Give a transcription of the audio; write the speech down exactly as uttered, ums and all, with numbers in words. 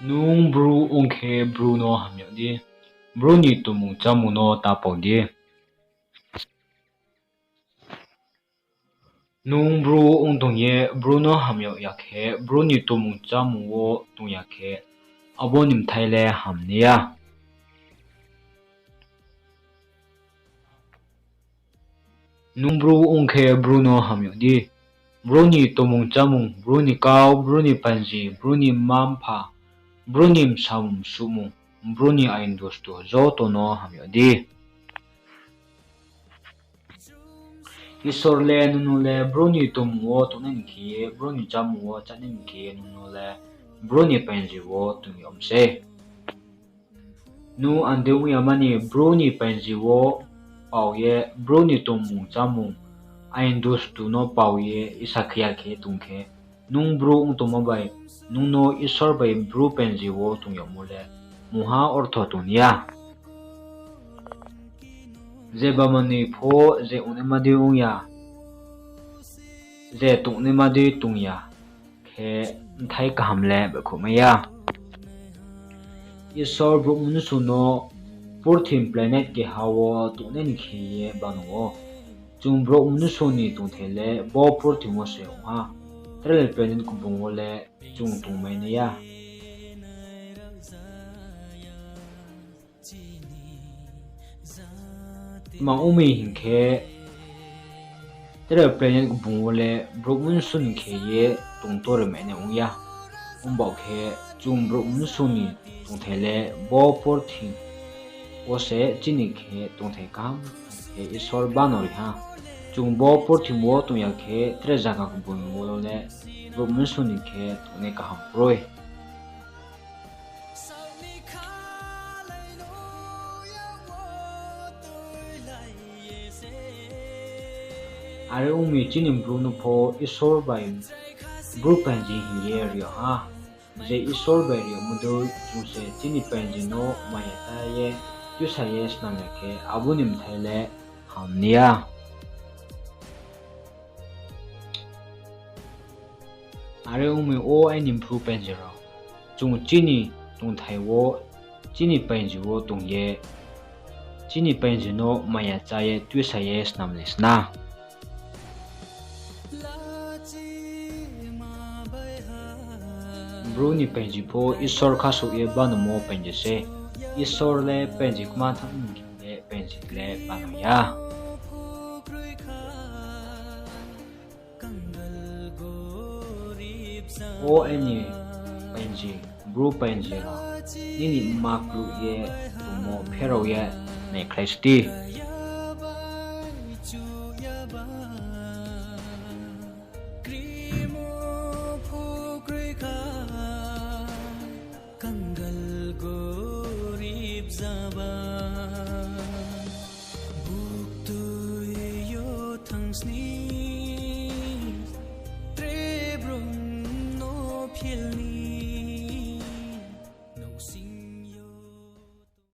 Nung Bru ong khe Bru no ham yag di, Bru ni tongmung chámung no ta pao di. Nung Bru ong tong ye Bru no ham yag ya khe, Bru ni tongmung chámung wo tong ya khe, abo ni bthai le ham ni ya. Nung Bru ong khe Bru no ham yag di, Bru ni tongmung chámung, Bru ni kau, Bru ni panji, Bru ni mma-mpha, Bru ni bsamung msuhmung, Bru ni ain dustu joto no ham yag di. Isor le nung no le Bru ni tongmung wo tongnai ni khe ye, Bru ni chámung wo chánai ni khe ye, nung no le Bru ni panji wo tong yag mi sei. Nung ande ong ya mani Bru ni panji wo pao ye, Bru ni tongmung chámung, ain dustu no pao ye, isa khe ya khe tong khe, nung Bru ong tongmo bai, nung no Isor bai Bru panji wo tong yagmo le mungha ortho tong ya. Je bamani pho je ongnaima dei ong ya, je tongnaima dei tong ya khe, bthai kaham le baihkhouhmai ya. Isor brouh mnusu no purthim planet keha wo tongnai ni khe ye bano ou. Chung brouh mnusu ni tongthai le bo purthim wo se ong ha. Tre le planet kbung wo le chung tongmai nai ya. Tma ong mi hing khe, tre planet kbung wo le brouh mnusu ni khe ye tong to ri mai nai ong ya. Ongba khe chung brouh mnusu ni tongthai le bo purthim wo se chini khe tongthai kaham khe Isor bano ri ha. Chung bo purthim wo tong ya khe tre zaga kbung wo le brouh mnusu ni khe tongnai kaham kroi. Are ong mi chini Bru no pho Isor bai Bru panji hing ye ri yag ha. Je Isor bai ri yagmo dei chung se chini panji no maya chá ye, tuisa ye snam ya khe, abo ni bthai le ham ni ya. Are ong mi o aini Bru panji rao, chung chini tongthai wo, chini panji wo tong ye, chini panji no maya chá ye tuisa ye snam ni sna. Bru ni panji pho Isor khasouh ye banomo panji se. Isor le panji kma thanng ni khe ye panji le bano ya. O aini panji, Bru panji rao, nini mma kruh ye tongmo pherao ye naikhlai sdi.